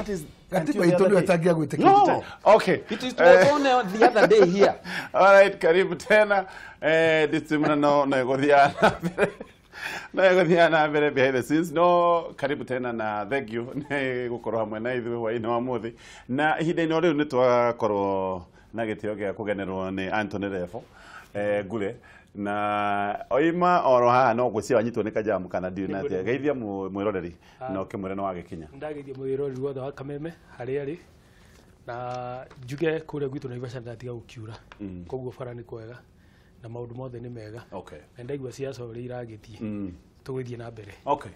That is Katiba itũ nĩyo ĩtangĩagwĩtĩkĩria. No. Okay. It is was on the other day here. All right, karibu tena. Disimna no na gũthiaga na mbere. Na gũthiaga na mbere behind the scenes. No, karibu tena na thank you nĩ gũkorwo hamwe na ithuĩ hwaĩ-inĩ wa mũthĩ. Na ihinda-inĩ o rĩu nĩ twakorwo na gĩtĩo gĩa kũgenerwo nĩ Anthony Refo Ngure na oima oro haha no gwĩciria wanyitwo nĩ kajamu kana ndiũĩ na atĩa. Geithia mwĩroreri na ũkĩmwĩre nĩ wagĩkinya. Ndageithia mwĩroreri wothe wa Kameme harĩa arĩ na njuge kũrĩa gwitũ Naivasha ndatiga gũkiura, koguo bara nĩ kwega na maũndũ mothe nĩ mega. Na ndaigua ciaca ũrĩa iragĩthiĩ, tũgĩthiĩ na mbere. Okay.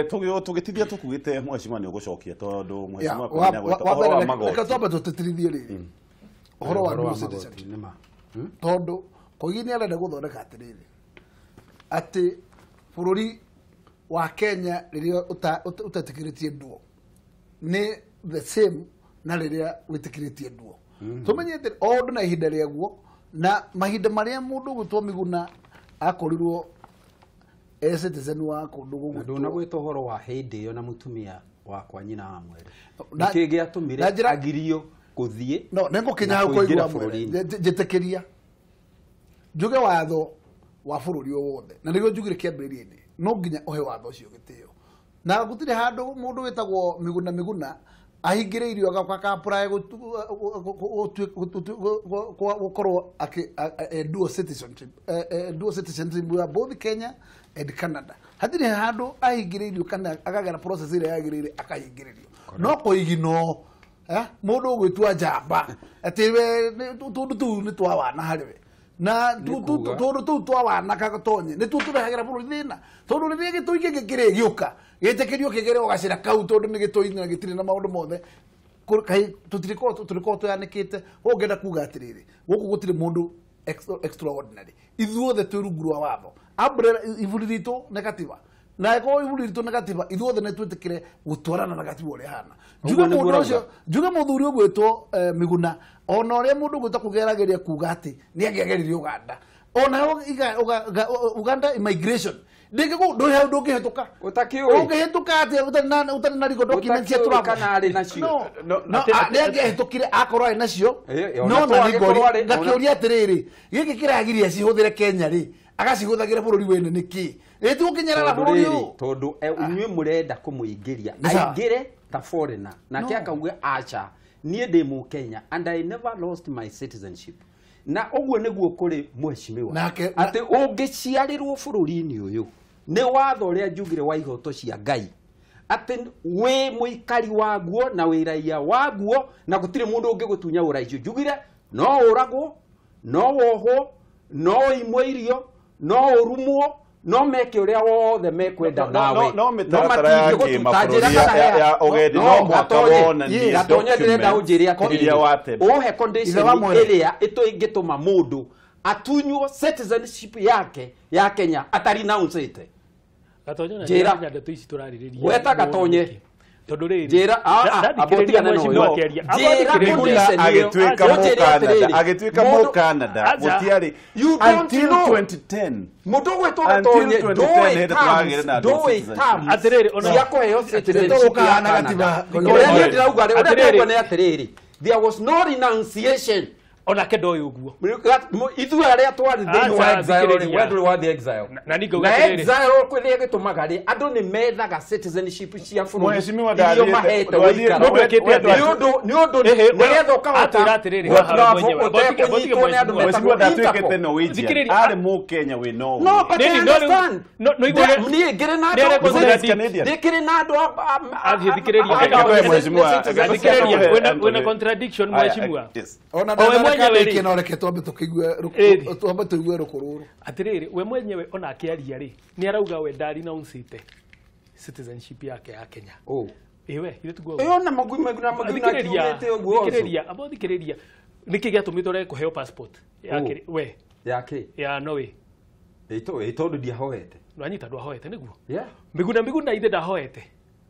Tũgĩtithia tũkugĩte mheshimiwa nĩ ũgũcokia tondũ mheshimiwa ũhoro wa magoti. Reke twambe tũtĩtĩrithie rĩrĩ ũhoro wa dual citizenship, tondũ Koigi nĩ arenda gũthondeka atĩrĩrĩ atĩ bũrũri wa Kenya rĩrĩa ũtetĩkĩrĩtie nduo nĩ the same na rĩrĩa wĩtĩkĩrĩtie nduo. Tũmenye atĩ o ũndũ na ihinda rĩaguo, na mahinda marĩa mũndũ ũgwĩtwo Miguna akorirwo e citizen wa kũndũ gũgwĩtwo. Ndũnagwĩta ũhoro wa hĩndĩ ĩyo na mũtumia wakwa nyina wa mwere. Nĩkĩ gĩatũmire agirio gũthiĩ? No, nĩngũkinya hau Koigi wa mwere. Njĩtĩkĩria njuge watho wa bũrũri o wothe, na nĩguo njugire kĩambĩrĩria-inĩ, no nginya ũhe watho ũcio gĩtĩo. Na gũtirĩ handũ mũndũ wĩtagwo Miguna Miguna ahingĩrĩirio agaka apply gũkorwo dual citizenship, dual citizenship ya both Kenya and Canada. Hatirĩ handũ ahingĩrĩirio kana akagera process ĩrĩa yagĩrĩire akahingĩrĩrio. No Koigi no mũndũ ũgwĩtua njamba atĩ we tũndũ tũu nĩ twa wana harĩ we. Na tũndũ tũu twa wana gatonye nĩ tuo tũrehagĩra bũrũri thĩna, tondũ rĩrĩa gĩtũi gĩkĩ kĩrĩgĩũka gĩtĩkĩrio kĩgere o gacĩra kau tondũ nĩ gĩtũi na gĩtirĩ na maũndũ mothe, tũtirĩkorwo tũyanĩkĩte. Ũguo ngenda kuga atĩrĩrĩ, gũkũ gũtirĩ mũndũ extraordinary, ithuothe twĩ rungu rwa watho. Umbrella iburi ritũ nĩ katiba, na ĩkorwo iburi ritũ nĩ katiba, ithuothe nĩ twĩtĩkĩre gũtwarana na katiba ũrĩa ĩhana. Njuge mũndũ ũcio, njuge mũthuri ũgwĩtwo Miguna, ona ũrĩa mũndũ ũgwĩtwo kũgerageria kuga atĩ nĩ angĩageririe Uganda, ona Uganda immigration ndĩngĩkũ hau ndũngĩhĩtũka. Ũngĩhĩtũka atĩa ũtarĩ na legal documents cia travel? Kana arĩ nacio. No, nĩ angĩahĩtũkire akorwo arĩ nacio, no na legal. Ngakĩũria atĩrĩrĩ, gĩkĩ kĩragiria cihũthĩre Kenya rĩ, agacihũthagĩra bũrũri wene nĩkĩ? Ĩ tũgũkinyarara bũrũri ũyũ. Tondũ inyuĩ mũrenda kũmũingĩria aingĩre ta foreigner, nake akauga aca niĩ ndĩ mũkenya and I never lost my citizenship. Na ũguo nĩguo kũrĩ mheshimiwa, atĩ ũngĩciarĩrwo bũrũri-inĩ ũyũ nĩ watho ũrĩa njugire wa ihoto cia Ngai atĩ wĩ mũikari waguo na wĩ raia waguo na gũtirĩ mũndũ ũngĩgũtunya ũraicio. Njugire no ũragwo, no wohwo, no ũimwo irio, no ũrumwo, no meke ũrĩa wothe mekwenda nawe. No mĩtaratara ya kĩmabũrũri ya ũgendi no mũhaka wonanie Gatonye ndĩrenda ũnjĩre iria atĩrĩrĩ, watenda. ũhe condition ĩrĩa ĩngĩtũma mũndũ atunywo citizenship yake ya Kenya atarenounce. Gatonye na Njĩra. ndeto ici tũrarĩrĩria. Gweta Gatonye. Tondũ rĩrĩ, Njĩra, ndathikĩrĩria mheshimiwa akĩaria. Njĩra condition ĩyo. Agĩtuĩka Ũnjĩre atĩrĩrĩ, Mũkanada, agĩtuĩka Mũkanada, gũtiarĩ You don't until know. 2010. Mũndũ ũgwĩtwo Until Gatonye 2010 ndũĩ hĩndĩ tũragĩre na dual ndũĩ citizenship. terms Atĩrĩrĩ, ona- cia kũheo citizenship ya Ũkahana Canada. gatiba. Ũrĩa niĩ ndĩrauga rĩ, ũrĩa Atĩrĩrĩ. ndĩrauga nĩ atĩrĩrĩ, there was no renunciation. Onake ndoĩ ũguo. Ithuĩ arĩa twarĩ thĩinĩ wa Aca, exile rĩ, thikĩrĩria. we ndũrĩ wathiĩ exile. Na niĩ ngauga Na atĩrĩrĩ. exile kĩrĩa gĩtũmaga rĩ, andũ nĩ methaga citizenship cia bũrũri Mheshimiwa iria ndathiĩte- mahete ndwathiĩ- ũikaro. Mũndũ ekĩte atĩa? Nĩ ũndũ Ĩhĩ, nĩgetha ũkahota atwĩra atĩrĩrĩ, haha gũtravel mwenyewe. ũtekũnyitwo nĩ andũ Mheshimiwa metagwo ndatuĩkĩte Interpol. Norwegian, Thikĩrĩria. arĩ Mũkenya wĩ Norway. No, but I Nini, no, rĩu- understand. no, igua ũrĩa- Niĩ ngĩrĩ na Nĩ andũ arĩa Canadian. ndĩkĩrĩ na andũ Athiĩ, thikĩrĩria. Okay, gĩtũhe mheshimiwa. Thikĩrĩria, Gĩtũhe wĩna Anthony. contradiction Aya, mheshimiwa. yes. Ona O we mwenyewe rĩ. ndakandĩkie no reke twambe tũkĩigue Ĩrĩ. twambe tũigue rũkũ rũrũ. Atĩrĩrĩ, we mwenyewe ona akĩaria rĩ, nĩ arauga we ndarenounce citizenship yake ya Kenya. Oh. Ĩwe, ithuĩ tiguo Ĩyo na magui na magui na Thikĩrĩria, kiugĩte ũguo also. thikĩrĩria, amba thikĩrĩria. Nĩkĩ gĩatũmĩte ũrege kũheo passport ya Oh. we Yake. ya Norway? Ĩ tondũ ndiahoete. Ndwanyita ndwahoete nĩguo? Yeah. Miguna Miguna ithe ndahoete.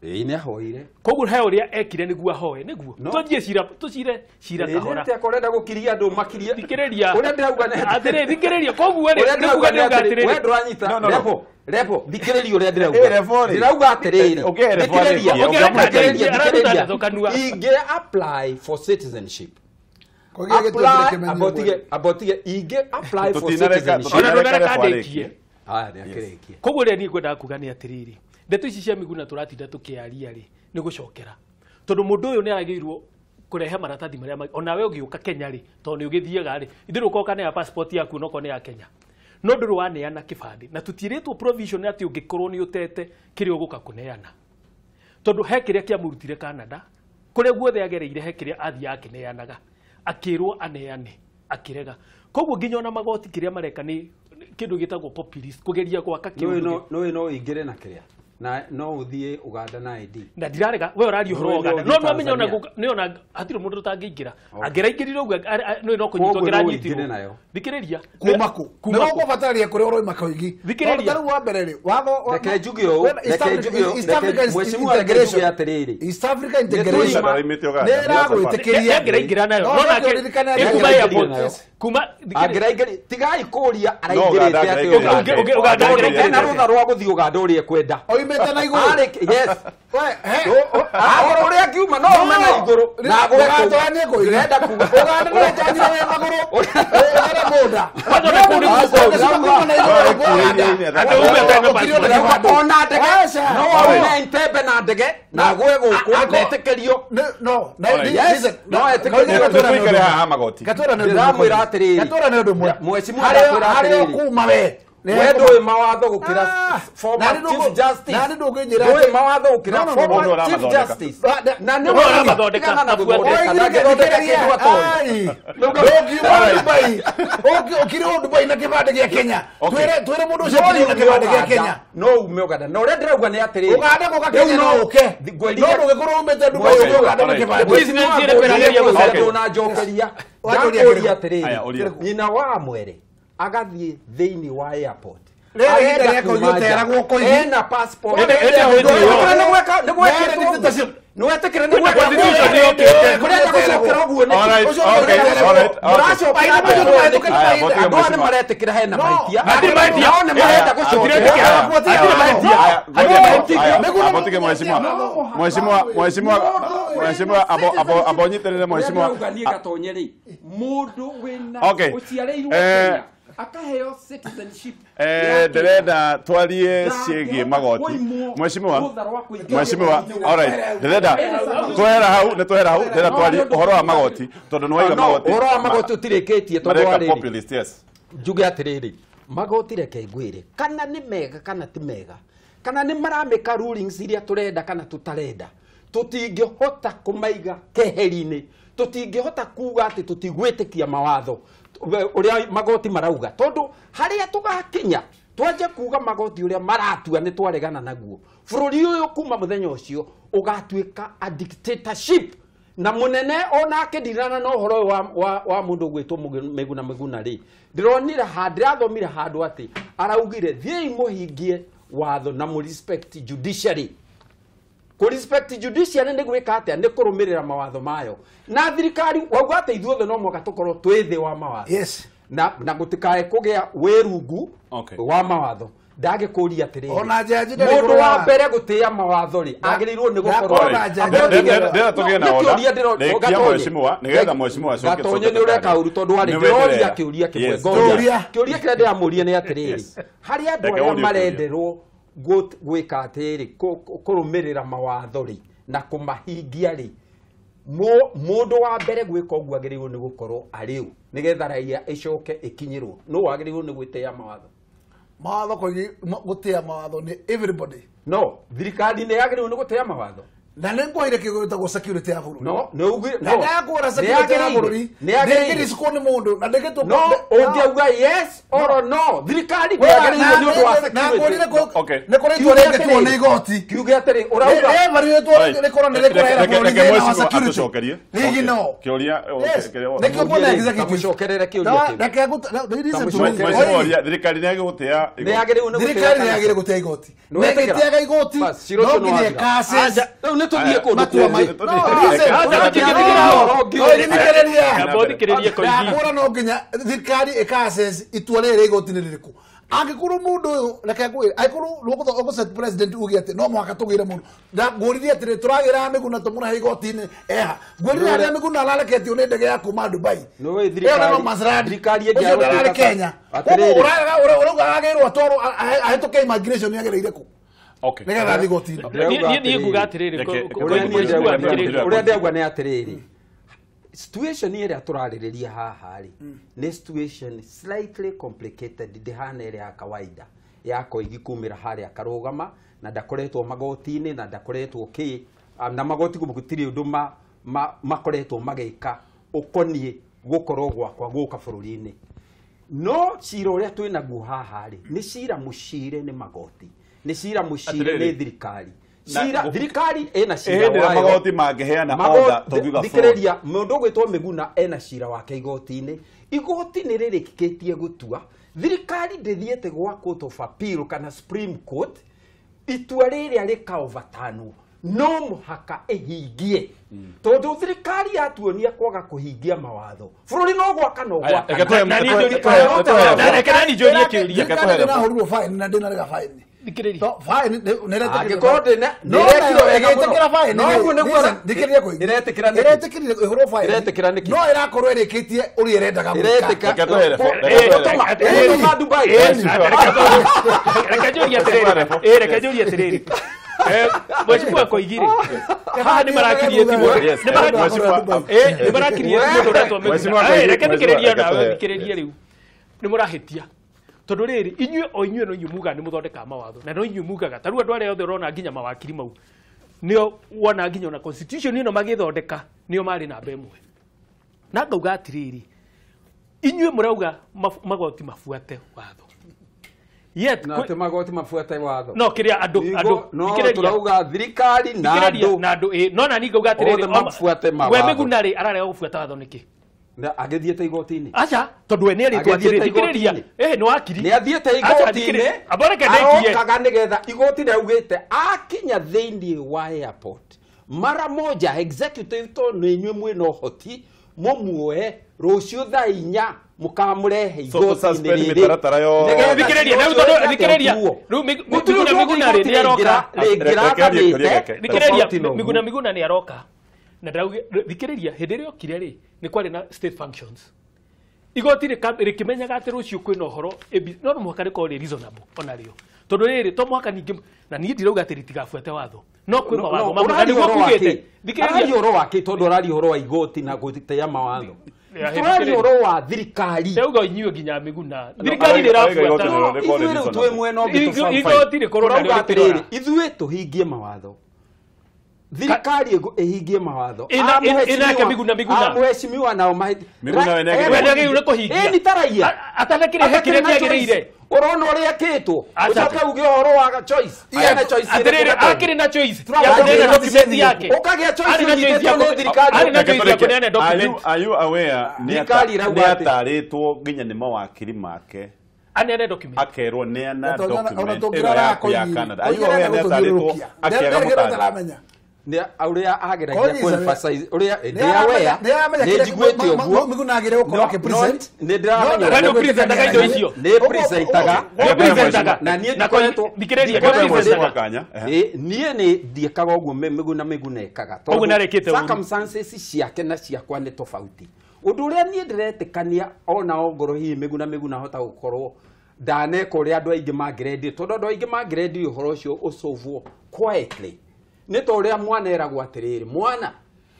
Ĩĩ nĩ ahoire. Koguo he ũrĩa ekire nĩguo ahoe nĩguo. Tũthiĩ cira tũcire cira kahora. Nĩ akorenda gũkiria andũ makirie. Thikĩrĩria. Ũrĩa ndĩrauga nĩ atĩrĩ thikĩrĩria koguo rĩ nĩkuga nĩ atĩrĩrĩ. We ndũranyita. Repo. Repo thikĩrĩria ũrĩa ndĩrauga. Ndĩrauga atĩrĩrĩ. Thikĩrĩria. Ingĩ apply for citizenship. Apply abotige ingĩ apply for citizenship. Ona ndũreka Ah nĩ koguo rĩrĩa niĩ ngwendaga kuga nĩ atĩrĩrĩ ndeto ici cia Miguna tũratinda tũkĩaria rĩ nĩ gũcokera tondũ mũndũ ũyũ nĩ agĩrĩirwo kũrehe maratathi marĩa onawe ũgĩũka Kenya rĩ tondũ nĩ ũgĩthiaga rĩ ithuĩ ũkoka nĩ ya passport yaku no nĩ ya Kenya no ndũrĩ waneana kĩbandĩ na tũtirĩtwo provision atĩ ũngĩkorwo nĩ ũtete kĩrĩa ũgũka kũneana tondũ he kĩrĩa kĩamũrutire Canada kũrĩa guothe agereire he kĩrĩa athiaga akĩneanaga akĩrwo aneane akĩrega koguo nginya ona magoti kĩrĩa mareka nĩ kindu gitagwo populist kugeria gwaka kiundu no no ingire na kiria na no uthie Uganda na ID na ndirarega we uraria uhoro wa Uganda no no menya ona ni ona hatire mundu utangĩingĩra angĩraingĩrire ũguo no no kũnyitwo ngĩranyitirwo thikĩrĩria kuma ku no gũbatararia kũrĩa ũroima koigi thikĩrĩria rĩu wa mbere rĩ watho reke njuge ũũ reke njuge ũũ integration atĩrĩrĩ East Africa integration nĩ ĩragwĩtĩkĩria angĩraingĩra nayo no nake kuma airport kuma angĩraingĩra tigai kũria araingĩrĩte atĩ Uganda angĩraingĩra na rũtha rwa gũthiĩ Uganda ũrĩa ekwenda oimĩte na igũrũ yes we ũrĩa ngiuma no ume na igũrũ na gũkũ ndĩrenda kuga Uganda no ũtonyire wĩ magũrũ ũgere mũnda ona ndege no aume Entebbe na ndege na gwe gũkũ na etĩkĩrio no no etĩkĩrio tũikare haha magoti ndĩramwĩra atĩrĩrĩ gatwĩra nĩ ũndũ ũmwe mheshimiwa ndakwĩra harĩa atĩrĩrĩ ũkuma we we ndũĩ mawatho gũkĩra former chief justice ndũĩ mawatho gũkĩra former chief justice na nĩ ũramathondeka na gũthondeka ndangĩthondeka kĩndũ atoĩ ũngiuma Dubai ũkire o Dubai na kĩbandĩ gĩa Kenya twĩre mũndũ ũcio ũkire na kĩbandĩ gĩa Kenya no ume Uganda na ũrĩa ndĩrauga nĩ atĩrĩrĩ Uganda gũka Kenya no ũke no ndũgĩkorwo umĩte Dubai ũke Uganda na kĩbandĩ ndũnanjokeria ndakũria atĩrĩrĩ nyina wa mwere agathiĩ thĩinĩ wa airport ena passport nĩwetĩkĩra nĩwetĩkĩra gũcokera ũguo andũ aya nĩmaretĩkĩra hena mahĩtia nao nĩmarenda gũcokera mheshimiwa abonyitĩrĩre mheshimiwa gatonye rĩ mũndũ wĩna ũciarĩirwo Kenya akaheo citizenship ndĩrenda twarie ciĩgiĩ magoti mheshimiwa alright ndĩrenda twehera hau nĩ twehera hau ndĩrenda twarie ũhoro wa magoti tondũ nĩ waiga magoti ũhoro wa magoti ũtirĩkĩtie tondũ wa rĩrĩ populist yes njuge atĩrĩrĩ magoti reke ngwĩre kana nĩ mega kana ti mega kana nĩ maramĩka rulings iria tũrenda kana tũtarenda tũtingĩhota kũmaiga keheri-inĩ tũtingĩhota kuga atĩ tũtigwĩtĩkia mawatho ũrĩa magoti marauga tondũ harĩa tũgakinya twanje kuga magoti ũrĩa maratua nĩ twaregana naguo bũrũri ũyũ kuma mũthenya ũcio ũgatuĩka a dictatorship na mũnene onake ndirana na ũhoro ũyũ wa mũndũ ũgwĩtwo Miguna Miguna rĩ ndĩronire ndĩrathomire handũ atĩ araugire thiĩi mũhingie watho na mũ respect judiciary kũ respect judiciary nĩ gwĩka atĩa nĩ kũrũmĩrĩra mawatho mayo na thirikari wauga atĩ ithuothe no mũhaka tũkorwo twĩ thĩ wa mawatho yes na gũtikae kũgĩa wĩrungu wa mawatho ndagĩkũria atĩrĩrĩ mũndũ wa mbere gũtĩĩa mawatho rĩ agĩrĩirwo nĩ gũkorwo ndĩrenda tũgĩe na order rĩkia mheshimiwa nĩgetha mheshimiwa acoke gatonye nĩ ũreka ũru tondũ warĩ ndĩroria kĩũria kĩmwe ngoria kĩũria kĩrĩa ndĩramũria nĩ atĩrĩrĩ harĩ andũ arĩa marenderwo gwĩka atĩrĩ kũrũmĩrĩra mawatho rĩ na kũmahingia rĩ mũndũ wa mbere gwĩka ũguo agĩrĩirwo nĩ gũkorwo arĩ ũ nĩgetha raia ĩcoke ĩkinyĩrwo nũ wagĩrĩirwo nĩ gwĩtĩĩa mawatho mawatho koigi gũtĩĩa mawatho nĩ everybody no thirikari nĩ yagĩrĩirwo nĩ gũtĩĩa mawatho Na nĩ ngwaire kĩgo gĩtagwo security ya bũrũri. No, nĩ ugire. Na ndakũra security ya bũrũri. Nĩ nĩ mũndũ na ndĩgĩtwo. No, ũngĩauga yes or no. Thirikari ndĩagĩrĩirwo nĩ ũndũ wa security. Nĩ kũrĩ itua rĩngĩtuo nĩ igoti. Kiuge atĩrĩ, ũrauga. Rĩtwo rĩkorwo nĩ rĩkũrehera bũrũri thĩna wa security. Rĩngĩ no. Kĩũria nĩkĩo kuona executive. Tamũcokerere kĩũria kĩu. Reke ngũ thirikari nĩ yagĩrĩirwo gũtĩa igoti. Thirikari nĩ yagĩrĩirwo gũtĩa igoti. Nĩ ĩgĩtĩaga igoti. No nginya ĩka-assess. Rĩu nĩ tũthiĩ kũndũ kũngĩ. Ndakũra no nginya thirikari ĩka-assess itua rĩrĩ igoti nĩ rĩrĩkũ. Angĩkorwo mũndũ ũyũ reke ngwĩre, angĩkorwo ũgũ-set president uge atĩ no mũhaka tũgĩre mũndũ. Ngũririe atĩrĩ, tũragĩra Mĩguna tũmũrehe igoti-inĩ eha. Ngũririe harĩa Mĩguna arareketio nĩ ndege ya kuma Dubai. Ĩyo nĩ Maserati. Ũcio ndararĩ Kenya. Koguo ũrauga aragĩrwo atwarwo ahĩtũke immigration yagĩrĩire kũ? Okay. Nĩgetha athiĩ igoti-inĩ. Niĩ nguga atĩrĩrĩ, ũrĩa ndĩrauga nĩ atĩrĩrĩ, situation ĩrĩa tũrarĩrĩria haha rĩ nĩ situation slightly complicated, ndĩhana ĩrĩa ya kawaida ya Koigi kumĩra harĩa akarũgama na ndakoretwo magoti-inĩ na ndakoretwo kĩ na magoti gũtirĩ ũndũ makoretwo magĩka ũkoniĩ gũkorwo gwakwa gũka bũrũri-inĩ. No cira ũrĩa twĩnaguo haha rĩ nĩ cira mũcire nĩ magoti, nĩ cira mũcire nĩ thirikari. Cira thirikari ĩna cira wayo. Magoti mangĩheana order tũngiuga thikĩrĩria mũndũ ũgwĩtwo Mĩguna ena cira wake igoti-inĩ. Igoti nĩ rĩrĩkĩtie gũtua. Thirikari ndĩthiĩte gwa Court of Appeal kana Supreme Court, itua rĩrĩa rĩka-overturnwo no mũhaka ĩhingie. Tondũ thirikari yatuonia kwaga kũhingia mawatho, bũrũri no gwaka no gwaka. Reke nani njũrie kĩũria. Thirikari ndĩnahũrirwo fine na ndĩnarĩga fine. Angĩkorwo ndĩna ĩgĩtĩkĩra fine. No ũguo nĩguo thikĩrĩria Koigi. Ĩretĩkĩra nĩkĩ? Ĩretĩkĩrire ĩhũrwo fine. Ĩretĩkĩra nĩkĩ? No ĩrakorwo ĩrĩkĩtie ũrĩa ĩrendaga gwĩka. Ĩretĩka Dubai. Reke njũrie atĩrĩrĩ. Reke njũrie atĩrĩrĩ. Mheshimiwa Koigi rĩ, haha nĩ marakirieti mũndũ. Nĩ marakirieti mũndũ ũretwo Mĩguna. Reke thikĩrĩrie nawe, thikĩrĩrie rĩu. Nĩ mũrahĩtia. Tondũ rĩrĩ, inyuĩ o inyuĩ no inyuĩ mugaga nĩ mũthondekaga mawatho, na no inyuĩ mugaga ta rĩu andũ arĩa othe ũrona nginya mawakiri mau nĩo wona nginya ona constitution ĩno magĩthondeka nĩo marĩ namba ĩmwe. Na ngauga atĩrĩrĩ, inyuĩ mũrauga magoti mabuate watho. Yet na atĩ magoti mabuate watho. No kĩrĩa andũ andũ no tũrauga thirikari na andũ na andũ no na niĩ ngauga atĩrĩrĩ, we Mĩguna rĩ ararega gũbuata watho nĩkĩ? Na agĩthiĩte igoti-inĩ. Aca, tondũ we nĩ erĩtwo atĩrĩ, thikĩrĩria, nĩ wakiri. Nĩ athiĩte igoti-inĩ. Amboreke ndĩkie. Arokaga nĩgetha igoti rĩaugĩte akinya thĩinĩ wa airport mara moja executive tondũ nĩ inyuĩ mwĩna ũhoti mũmuoe rũciũ thaa inya mũkamũrehe igoti-inĩ rĩrĩ. Thikĩrĩria, rĩu tondũ thikĩrĩria, rĩu Mĩguna Mĩguna rĩ nĩ aroka. Thikĩrĩria, Mĩguna Mĩguna nĩ aroka. Na thikĩrĩria, hĩndĩ ĩrĩa okire rĩ nĩ kwarĩ na state functions. Igoti rĩkĩmenyaga atĩ rũciũ kwĩna ũhoro, no mũhaka rĩkorwo rĩ reasonable ona rĩo. Tondũ rĩrĩ to mũhaka ningĩ, na niĩ ndirauga atĩ rĩtigabuate watho. No kwĩ mawatho mamwe na nĩguo kugĩte. Thikĩrĩria ũhoro wake tondũ ũraria ũhoro wa igoti na gũtĩa mawatho. Tũraria ũhoro wa thirikari. Ndauga inyuĩ nginya Mĩguna. Thirikari ndĩrabuata. Ithuĩ rĩu twĩ mwena ũngĩ tũbabaiĩ. Igoti rĩkorwo narĩo rĩkĩrora. Ithuĩ tũhingie mawatho. Thirikari ĩhingie mawatho. Ĩnake Mĩguna Mĩguna. Mheshimiwa nao mahĩtia. Mĩguna we nĩagĩrĩirwo nĩ kũhingia. Ĩni taraia. Atanakĩrehe kĩrĩa kĩagĩrĩire. Ũrona ũrĩa ekĩtwo. Ũcoke uge ũhoro wa choice. Ena choice. Atĩrĩrĩ, akĩrĩ na choice ya kũneana document yake. Ũkagĩa choice ũnyitĩtwo nĩ thirikari. Arĩ na choice ya kũneana document. Are you aware nĩ atarĩtwo nginya nĩ mawakiri make? Aneane document. Akerwo neana document ĩno yaku ya Canada. Are you aware nĩ atarĩtwo akĩaga mũtaaro? Nĩ ũrĩa ageragia kũ emphasize ũrĩa ndĩ aware nĩ njiguĩte ũguo Mĩguna agĩrĩire gũkorwo akĩ present. Nĩ ndĩramenya We nĩ presentaga indo icio. Nĩ presentaga. Nĩ presentaga. Na niĩ ndikoretwo thikĩrĩria, nĩ presentaga. Niĩ nĩ ndiĩkaga ũguo Mĩguna Mĩguna ekaga. Ũguo nĩ arĩkĩte ũru. Circumstances ciake na ciakwa nĩ tofauti. Ũndũ ũrĩa niĩ ndĩretĩkania ona ongorwo hihi Mĩguna Mĩguna hota gũkorwo ndaneka ũrĩa andũ aingĩ mangĩrendire, tondũ andũ aingĩ mangĩrendire ũhoro ũcio ũcovwo quietly. Nĩ ta ũrĩa mwana eragwo atĩrĩrĩ, mwana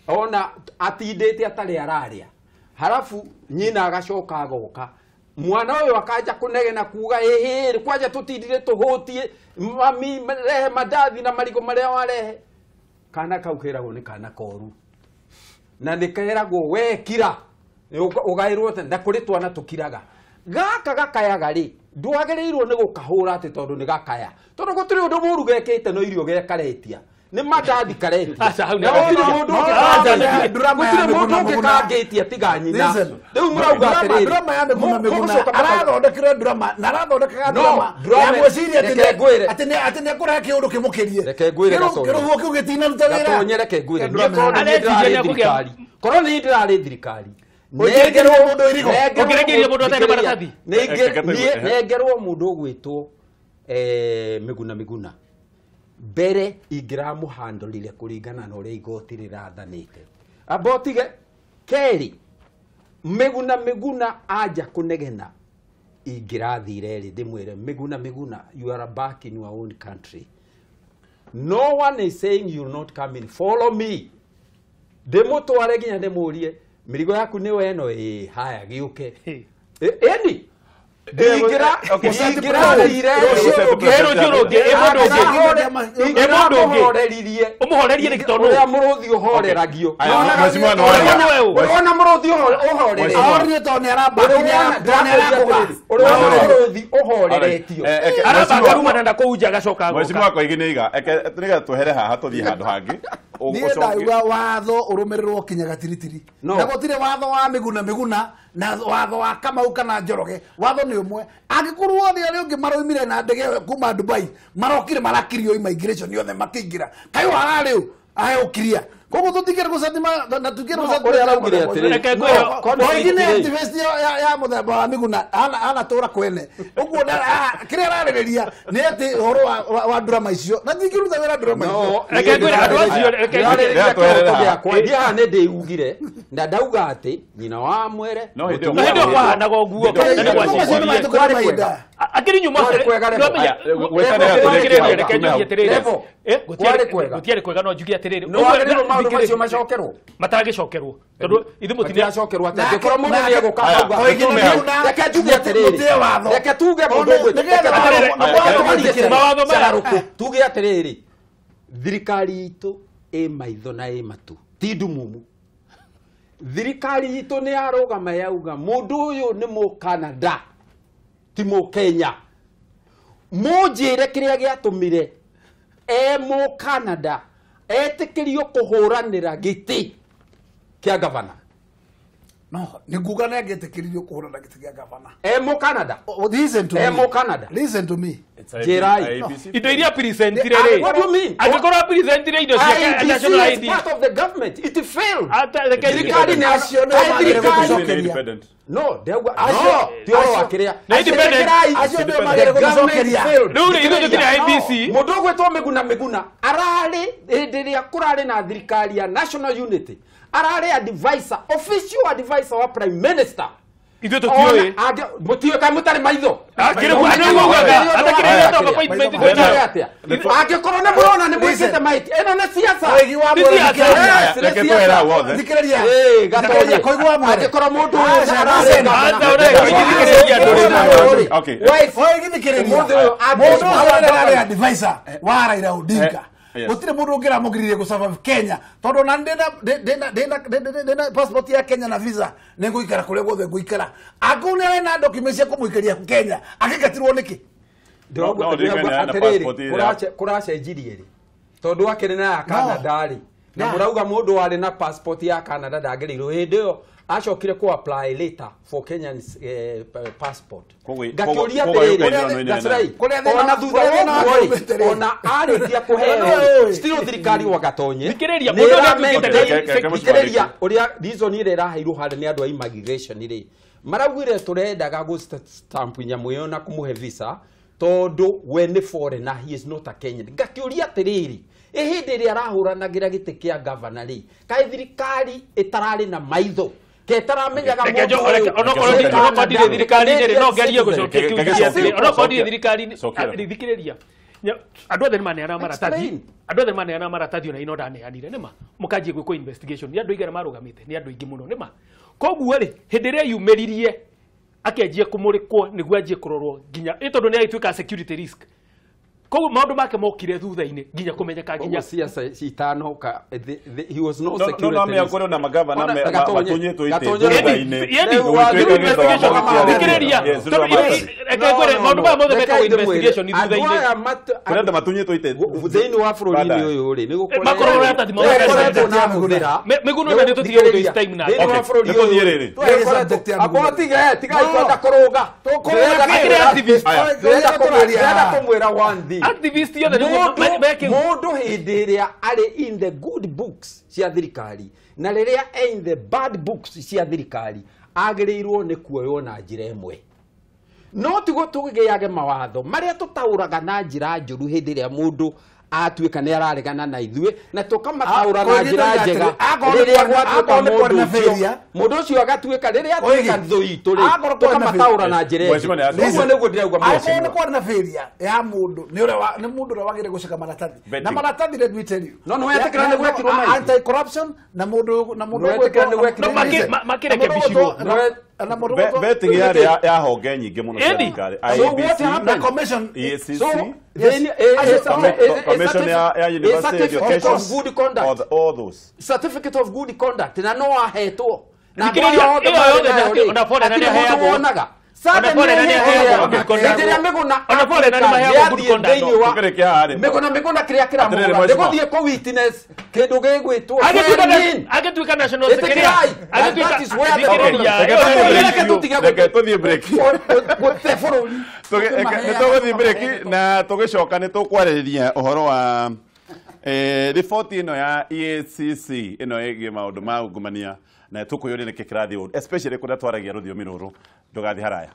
ona atindĩte atarĩ ararĩa, halafu nyina agacoka agoka mwana ũyũ akanja kũnegena kuga ĩhĩ kwanja tũtindire tũhũtie mami rehe mandathi na marigũ marĩa warehe. Kana kau keragwo nĩ kana koru. Na nĩ keragwo we kira. Ũgaĩrwo atĩ na kũrĩ twana tũkiraga. Gaka gakayaga rĩ, ndwagĩrĩirwo nĩ gũkahũra atĩ tondũ nĩ gakaya. Tondũ gũtirĩ ũndũ mũũru gekĩte no irio gekaretia. Nĩ mandathi karetia. Na gũtirĩ mũndũ ũngĩkangĩtia tiga nyina. Rĩu mũrauga atĩrĩrĩ. Drama ya Miguna Miguna. Arathondekire drama na arathondekaga drama. Ya gwĩciria atĩ nĩ ekũrehe kĩũndũ kĩmũkĩrie. Reke ngwĩre Gatonye. Kĩrũhuo kĩu gĩtinaruta wĩra. Gatonye reke ngwĩre. Niĩ korwo nĩ niĩ ndĩrarĩ thirikari. Korwo nĩ niĩ ndĩrarĩ thirikari. Nengerwo mũndũ irigo. Ũkĩrengeria mũndũ atarĩ na maratathi. Nengerwo mũndũ ũgwĩtwo Miguna Miguna. Mbere ingĩramũhandũrire kũringana na ũrĩa igoti rĩrathanĩte. Amba ũtige kerĩ Miguna Miguna anja kũnegena ingĩrathire rĩ ndĩmwĩre Miguna Miguna, you are back in your own country. No one is saying you will not come in. Follow me. Ndĩmũtware nginya ndĩmũrie mĩrigo yaku nĩyo ĩno ĩ haya gĩũke. Ĩni Ũmũhorerie nĩkĩ tondũ ũrĩa mũrũthi ũhoreragio. Ũrona mũrũthi ũhoreretio. Ahorerio tondũ nĩ Ũrĩa mũrũthi ũhoreretio. Arabanga ruma na kũu nja agacoka agoka. Mheshimiwa Koigi nĩ iga nĩgetha twehere haha tũthiĩ handũ hangĩ. Niĩ ndauga watho ũrũmĩrĩrwo kinya gatiritiri. Na gũtirĩ watho wa Miguna Miguna na watho wa Kamau kana Njoroge. Watho nĩ ũmwe. Angĩkorwo othe arĩa ũngĩ maroimire na ndege kuma Dubai marokire marakirio immigration yothe makĩingĩra. Kaĩ hararĩ ũ aheo kiria. Koguo tũtingĩra gũcatima na tũtingĩra gũcatima. Ũrĩa araugire atĩrĩrĩ. Koigi nĩ activist ya mũthemba wa Miguna anatũra kwene. Ũguo kĩrĩa ararĩrĩria nĩ atĩ ũhoro wa drama icio na ndingĩruta wĩra drama icio. Reke ngwĩre andũ acio reke ngwĩre. Niĩ haha nĩ ndĩugire na ndauga atĩ nyina wa mwere na hĩndĩ ĩyo kwahanaga ũguo na nĩ gwacirie. Akiri nyuma gũtiarĩ kwega no njuge atĩrĩrĩ maũndũ macio macokerwo matangĩcokerwo tondũ ithuĩ mũtiracokerwo atĩ angĩkorwo mũndũ nĩ egũka akauga reke njuge atĩrĩrĩ reke tuge mũndũ ũgwĩtwo tuge atĩrĩrĩ thirikari itũ ĩ maitho na ĩ matũ ti ndumumu. Thirikari itũ nĩ yarũgama yauga mũndũ ũyũ nĩ Mũkanada ti Mũkenya. Mũnjĩre kĩrĩa gĩatũmire e Mũkanada etĩkĩrio kũhũranĩra gĩtĩ kĩa gavana. No, nĩ nguga nĩ angĩetĩkĩririo kũhũrana gĩtĩ kĩa gavana. E Mũkanada. Listen to me. E Mũkanada. Listen to me. Njĩrai. Indo iria presentire rĩ. What do you mean? Angĩkorwo presentire indo cia national ID. It's part of the government. It failed. Thirikari nĩ acio nĩ No, ndauga no, ti ũhoro wa kĩrĩa. Acio nĩo magĩrĩire gũcokeria. Rĩu rĩ ithuĩ tũtirĩ IEBC. Mũndũ ũgwĩtwo Miguna Miguna ararĩ hĩndĩ ĩrĩa kũrarĩ na thirikari ya National Unity. Ararĩ advisor, official advisor wa Prime Minister. Ithuĩ tũtiũĩ. Mũtiũĩ kaĩ mũtarĩ maitho. Angĩkorwo nĩ mũrona nĩ mwĩkĩte mahĩtia. Ĩno nĩ siasa. Thikĩrĩria. Angĩkorwo mũndũ ũyũ Koigi thikĩrĩria. Mũndũ ũcio ararĩ advisor wa Raila Odinga. Gũtirĩ mũndũ ũngĩramũgiririe gũ survive Kenya tondũ na ndĩna passport ya Kenya na visa nĩ ngũikara kũrĩa guothe ngũikara. Angĩkorwo nĩ arĩ na documents cia kũmũikaria Kenya angĩgatirwo nĩkĩ? Atĩrĩrĩ kũracenjirie rĩ tondũ akĩrĩ na ya Canada rĩ na mũrauga mũndũ warĩ na passport ya Canada ndagĩrĩirwo hĩndĩ ĩyo acokire ku apply later for Kenyan passport. Ngakĩũria atĩrĩrĩ, that's right. Ona thutha wa ũguo ona arĩkia kũheo still thirikari wa Gatonye. Thikĩrĩria mũndũ thikĩrĩria ũrĩa reason ĩrĩa ĩraheirwo harĩa nĩ andũ a immigration rĩ maraugire tũrendaga gũ stamp nyamũ ĩyo na kũmũhe visa tondũ we nĩ foreigner, he is not a Kenyan. Ngakĩũria atĩrĩrĩ hĩndĩ ĩrĩa arahũranagĩra gĩtĩ kĩa governor rĩ kaĩ thirikari ĩtararĩ na maitho ketaramenyaga mũndũ ũyũ onokorwo ndirĩ thirikari-inĩ rĩ no ngerie gũcokia kĩu atĩrĩ onokorwo ndirĩ thirikari-inĩ thikĩrĩria andũ othe nĩmaneanaga maratathi andũ othe nĩmaneanaga maratathi ona ino ndaneanire nĩma mũkanjie gwĩkwo investigation nĩ andũ aigana marũgamĩte nĩ andũ aingĩ mũno nĩma koguo rĩ hĩndĩ ĩrĩa yumĩririe akĩanjia kũmũrĩkwo nĩguo anjie kũrorwo nginya ĩ tondũ nĩ agĩtuĩka security risk Koguo maundu make mokire thutha-inĩ nginya kũmenyeka nginya siasa citanoka he was no security. No no kũrĩ na magavana matunyĩtwo itĩ thutha-inĩ. Thikĩrĩria reke ngwĩre maũndũ maya mothe mekagwo investigation thutha-inĩ. Kũrĩ andũ matunyĩtwo itĩ thĩinĩ wa bũrũri-inĩ ũyũ rĩ nĩ makorwo maratathi Mĩgũnda nĩ tũtige gũ waste time nake. Thĩinĩ wa bũrũri ũyũ akorwo tigai kwenda kũrũga ndĩrenda kũmwĩra one thing. Activist yothe nĩguo mũndũ hĩndĩ ĩrĩa arĩ in the good books cia thirikari na rĩrĩa e in the bad books cia thirikari agĩrĩirwo nĩ kuoywo na njĩra ĩmwe. No tiguo tũgĩage mawatho marĩa tũtaũraga na njĩra njũru hĩndĩ ĩrĩa mũndũ atuĩka nĩ araregana na ithuĩ na tũkamataũra na njĩra njega rĩrĩa gwatuĩka mũndũ ũcio agatuĩka rĩrĩa atuĩka thũ itũ rĩ tũkamataũra na njĩra ĩngĩ. Ũguo nĩguo ndĩrauga mheshimiwa. Akorwo nĩ kwarĩ na failure ya mũndũ nĩ ũrĩa nĩ mũndũ ũrĩa wagĩrĩire gũceka maratathi na maratathi let me tell you no nĩ wetĩkĩra nĩ gwekirwo maingĩ anti corruption na mũndũ na mũndũ makĩrekebicirwo betting yarĩ ya honge nyingĩ mũno cia thirikari IEBC na commission EACC commission ya university education of good conduct all those certificate of good conduct na no ahetwo na ona foreigner nĩ aheagwo Mĩgũna kĩrĩa kĩramũgũra ndĩgũthiĩ kũ witness kĩndũ gĩgwĩtwo agĩtuĩka national security reke tũthiĩ break gũte bũrũri nĩ tũgũthiĩ break na tũgĩcoka nĩ tũkwarĩrĩria ũhoro wa riboti ĩno ya EACC ĩno ĩgiĩ maũndũ ma ungumania na tũkwĩyũria nĩkĩ kĩrathiĩ especially kũrĩa twaragia rũthiomi rũrũ ndũgathiĩ haraya.